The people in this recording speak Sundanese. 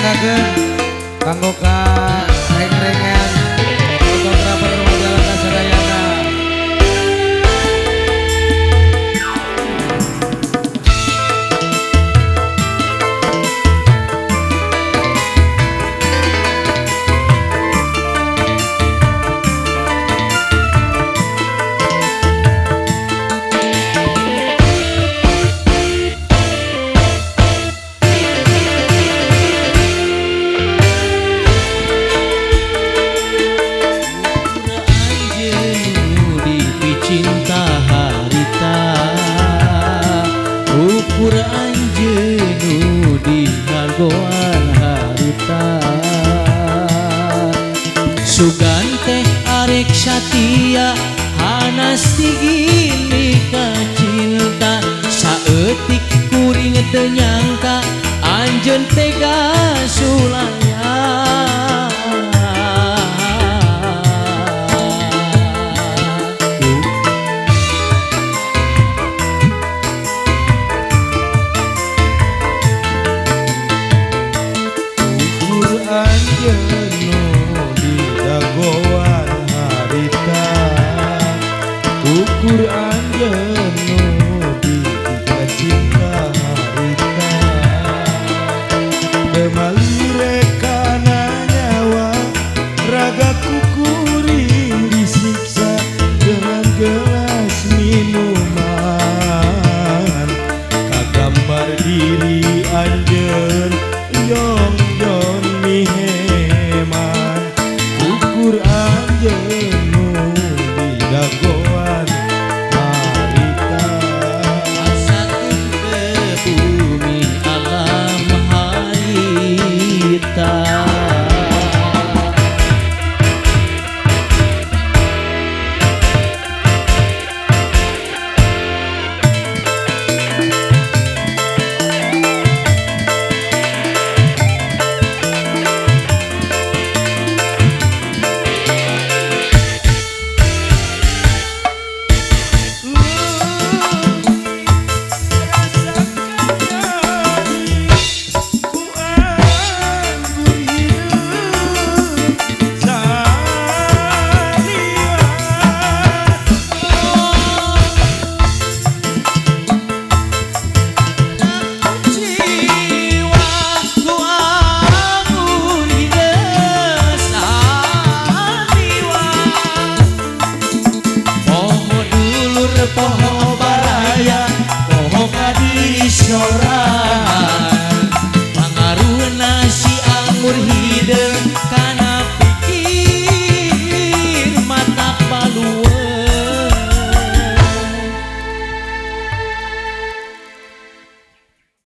Manggakeun kanggo ka reng-rengan fotografer Majalengka sadayana. Cinta harita ukur anjeun di hargoan harita sugan teh arek satia hanas tigini ka cinta saeutik kuring teu nyangka anjeun tega sulaya. Ukur anjeun di dagoan harita, ukur anjeun di cinta harita, demalire kana nyawa raga kukuring disiksa dengan gelas minuman, kagambar diri anjeun yong yon miheman, ukur anjeun di dagoan harita. Satu ke bumi alam harita. Jiwaku anggur hideung saliwat. Poho dulur poho baraya poho ka diri sorangan.